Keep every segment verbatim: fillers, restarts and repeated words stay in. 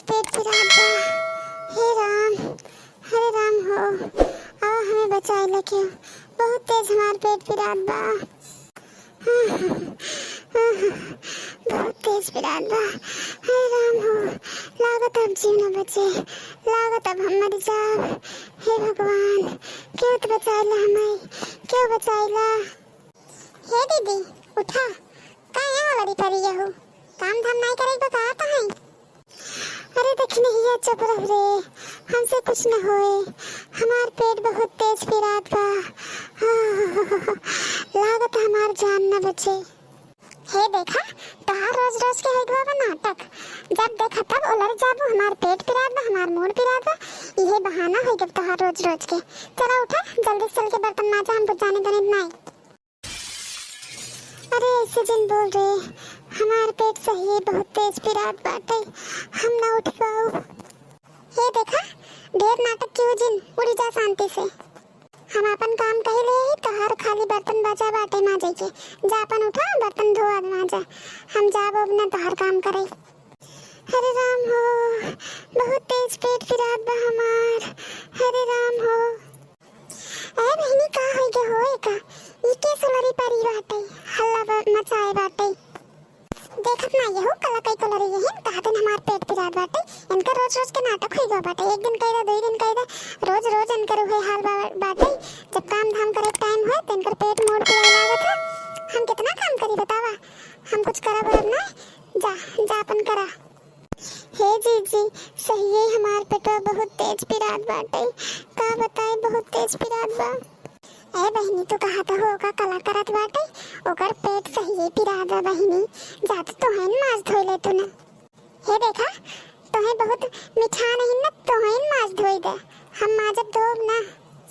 पेट पिरात बा। हे राम, हरे राम हो, आवा हमें बचाए लेके। बहुत तेज हमार पेट पिरात बा। बहुत तेज पिरात बा। हरे राम हो, लागत अब जीव न बचे, लागत अब हम मर जाब। हे भगवान, केहू त बचाइला हमें, केहू बचाइला। हे दीदी, उठा, का यहाँ लड़ी पड़ी यहू? काम धाम नाई करे बा का तहई? अरे दखिनहिया, चुप रह रे, हमसे कुछ न होए। हमार पेट बहुत तेज पिरात बा। लागत हमार जान न बचे। हे देखा, तोहार रोज रोज के होई गवा बा नाटक। जब देखा तब उलर जाबू, हमार पेट पिरात बा, हमार मूड़ पिरात बा, इहे बहाना होई गवा तोहार रोज रोज के। चला उठा, जल्दी से चल के बर्तन माजा, हम बुझाने दने नाई। अरे ऐसे जिन बोल रे, हमार पेट सही बहुत तेज पिरात बाटे, हम ना उठ पाऊ। हे देखा, ढेर नाटक कियो जिन, उड़ी जा शांति से। हम आपन काम कही ले ही, तोहार खाली बर्तन बचा बाटे माजे के। जा आपन उठा, बर्तन धोआ माजा, हम जाब अब ना तोहार काम करे। हरे राम हो, बहुत तेज पेट पिरात बा हमार। हरे राम हो। ए बहिनी, का होई गे हो एका? ई के सुलरी परी बाटे, हल्ला ब-, मचाए बाटे। देखत ना यहू कला कई कुलरी यही, कहा दिन हमार पेट पिरात बाटे। इनकर रोज रोज के नाटक होई गवा बाटे, एक दिन कई दा, दुई दिन कई दा, रोज रोज इनकर उहे हाल बा-, बाटे। जब काम धाम करे टाइम होए त इनकर पेट मोड़ पिराए लागत है। हम कितना काम करी बतावा, हम कुछ करब अब ना। जा, जा आपन करा। हे जीजी, सहिये हमार पेटवा बहुत तेज पिरात बाटे, का बताई, बहुत तेज पिरात बा। ए बहिनी, तू कहा तो हो का कला करत बाटे, ओकर पेट सहिये पिरात बा बहिनी, जा तो तोहन माज धोई ले तू ना। हे देखा, तोहे बहुत मिठा नहीं ना, तोहन माज धोई दे, हम माजब धोब ना,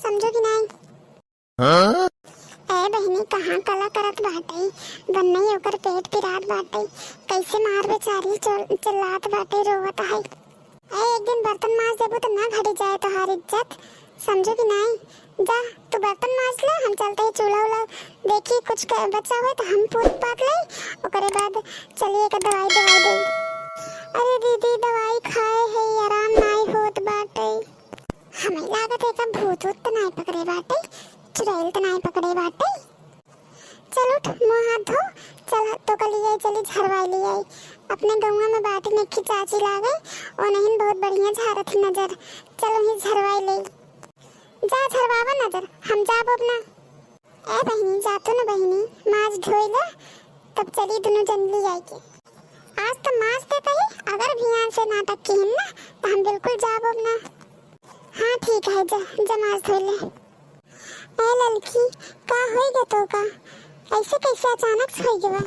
समझो कि नहीं? हाँ? ए बहिनी, कहाँ कला करत बाटे? बन्नई ओकर पेट पिरात बाटे। कैसे मार बेचारी चल-, चिल्लात बाटे, रोवत है। ए, एक दिन बर्तन माज देबू त ना घटी जाए तोहार इज्जत, समझो कि नाई? जा, तू बर्तन माज ले, हम चलते ही चूल्हा उल्हा देखी, कुछ क-, बचा हुए तो हम पूत पात ले, ओकरे बाद चलिए एक दवाई दवाई दे। अरे दीदी, दवाई खाए है, आराम नाई होत बाटे। हमें लागत है का भूत ऊत त नाई पकड़े बाटे, चुड़ैल त नाई पकड़े बाटे। चल उठ, मुँह हाथ धो, चल तो का लियाई, चली झरवाई लियाई। अपने गौवा में बाटी नखी चाची लागे, ओ नहीं बहुत बढ़िया झारत ही नजर। चल वहीं झरवाई ले, जा झरवावा नजर, हम जाब अब ना। ए बहिनी, जा तू न बहिनी, माज धोई ले, तब चली दुनू जन लियाई के। आज तो माज देता ही, अगर भियान से नाटक किहिन ना, तो हम बिल्कुल जाब अब ना। हाँ ठीक है, जा, जा माज धोई ले। ए ललकी, का होई गे तो का? ऐसे कैसे अचानक से होई गवा?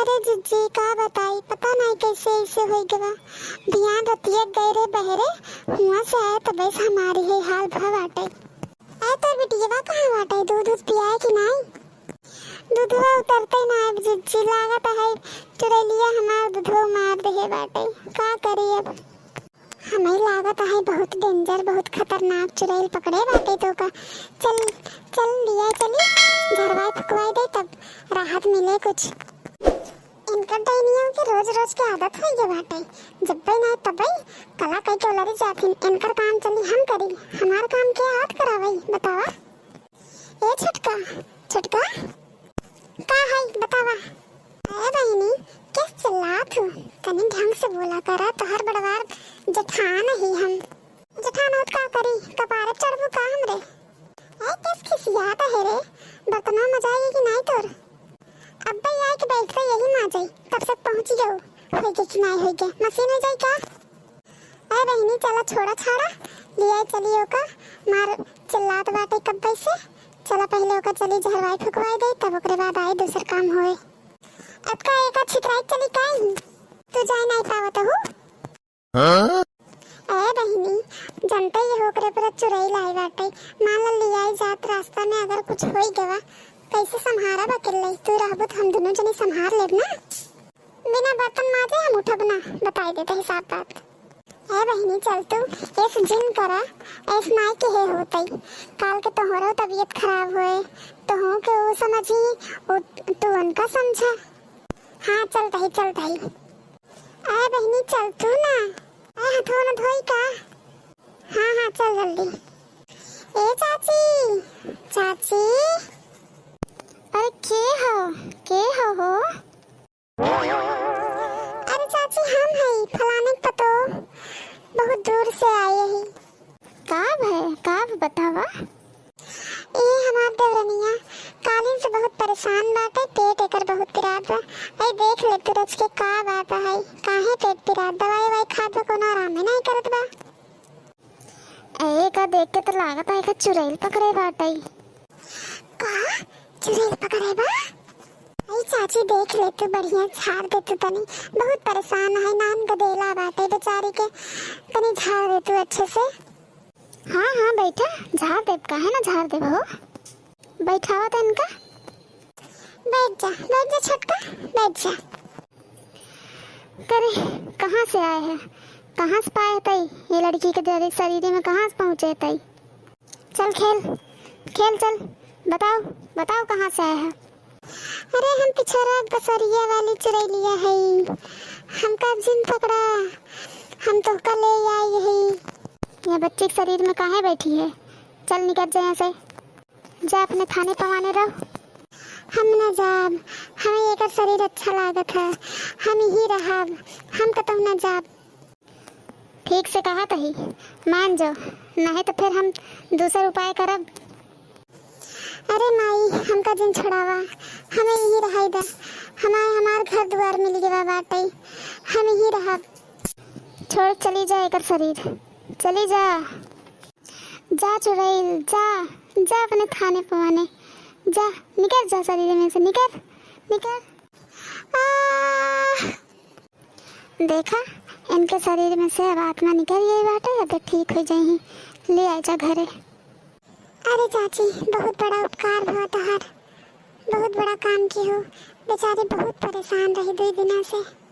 अरे जिज्जी, का बताई, पता नहीं कैसे ऐसे होई गवा। बियान रतिया गए रे बहरे, हुआ से आए तबे से हमारी है हाल भा बाटे। ए तोर बिटियवा कहाँ बाटे? दूध दूध पियाए कि नहीं? दूधवा उतरते ना अब जिज्जी, लागत है चुड़ैलिया हमार दूधवा मार देहे बाटे। का करी अब? हमें लागत है बहुत डेंजर, बहुत खतरनाक चुड़ैल पकड़े बाटे तो का। चल, चल लिया चली, झरवाई फुकवाई दे, तब राहत मिले कुछ। इनकर डैनियों के रोज रोज के आदत है ये बाटे, जब्बे ना तब्बे कला कई के उलरी जाथिन। इनकर काम चली हम करी, हमार काम के हाथ करावई, बतावा। ए छोटका, छोटका, का है बतावा? ए बहिनी, के चिल्लात हूँ? तनी ढंग से बोला करा, तोहर बड़वार जेठान ही हम। जेठान होत का करी, कपारे चढ़बू का हमरे? ए, केस खिसियात है रे, बर्तनवा मजाई कि नाई तोर? अब्बे आए के बैठ के यही माजई, कब से पहुँची जाऊ, होई गे कि नाई होई गे, मशीन हो जाई का? ए बहिनी, चला छोड़ा छाड़ा, लिया चली ओका, मार चिल्लात बाटे कब्बे से। चला पहले ओका चली झरवाई फुकवाई दे, तब ओकरे बाद आई दूसर काम होए। अब का एका छितराई चली काई? तू जाए नाई पावत हूँ। हाँ? ए बहिनी, जनते ही हो ओकरे पूरा चुड़ैल आई बाटे। मान ला लियाई जात रास्ता में अगर कुछ होई गवा, कैसे संभारब अकेले? तू रहबू त हम दुनू जनी संभार लेब ना। बिना बर्तन माजे हम उठब ना, बताई देते हिसाब बात। ए बहिनी, चल तू, ऐस जिन करा, ऐस नाई के हे होतई। काल के तोहरो तबीयत खराब होए, तोहू के ऊ समझी, ऊ, तू उनका समझा। हाँ, चलत ही, चलत ही। ए बहिनी, चल तू ना। अरे, हथवा न धोई का? हाँ, हाँ, चल जल्दी। ए चाची, चाची। अरे, के हो? के हो हो? अरे चाची, हम हई फलाने के पतो, बहुत दूर से आए ही। का भय, का भय बतावा? ए हमार देवरनिया कालिन से बहुत परेशान बाटे, पेट एकर बहुत पिरात बा। ए देख ले तू रच के का बात है, काहे पेट पिरात? दवाई वाई खात बा, कोनो आरामे नहीं करत बा। ए का देख के तो लागत है कि चुड़ैल पकड़े बाटे। का? चुड़ैल पकड़े बा? आई चाची देख ले तू, बढ़िया झाड़ दे तू तनी, बहुत परेशान है, नान गदेला बाटे बेचारी के, तनी झाड़ दे तू अच्छे से। हाँ, हाँ, बैठा, झाड़ देब, काहे ना झाड़ देब हो। बैठावा त इनका। बैठ जा, बैठ जा छोटका, बैठ जा। करे, कहाँ से आए हैं, कहाँ से पाए तई? ये लड़की के जरे शरीर में कहाँ से पहुँचे तई? चल खेल, खेल चल, बताओ, बताओ कहाँ से आए हैं? अरे हम पिछरा बसरिया वाली चुरैलिया हई, हमका जिन पकड़ा, हम तोहका ले आई हई। ये बच्ची के शरीर में काहे बैठी है? चल निकल जा यहाँ से, जा अपने थाने पवाने रहो। हम ना जाब, हमें एकर शरीर अच्छा लागत है, हम यही रहब, हम कतहु ना जाब। ठीक से कहत ही, मान जो, नहीं तो फिर हम दूसर उपाय करब। अरे माई, हमका जिन छोड़ावा, हमें यही रहाई दा, हमार, हमार घर दुआर मिल गवा बाटे, हम यही रहब। छोड़, चली जा एकर शरीर, चली जा। जा चुड़ैल, जा, जा अपने थाने पवाने, जा, निकर जा शरीर में से, निकर, निकर। आह! देखा, इनके शरीर में से अब आत्मा निकल गई बाटे, अब ठीक हो जाई, ले आए जा घरे। अरे चाची, बहुत बड़ा उपकार हुआ तोहार, बहुत बड़ा काम की हो, बेचारी बहुत परेशान रही दो दिना से।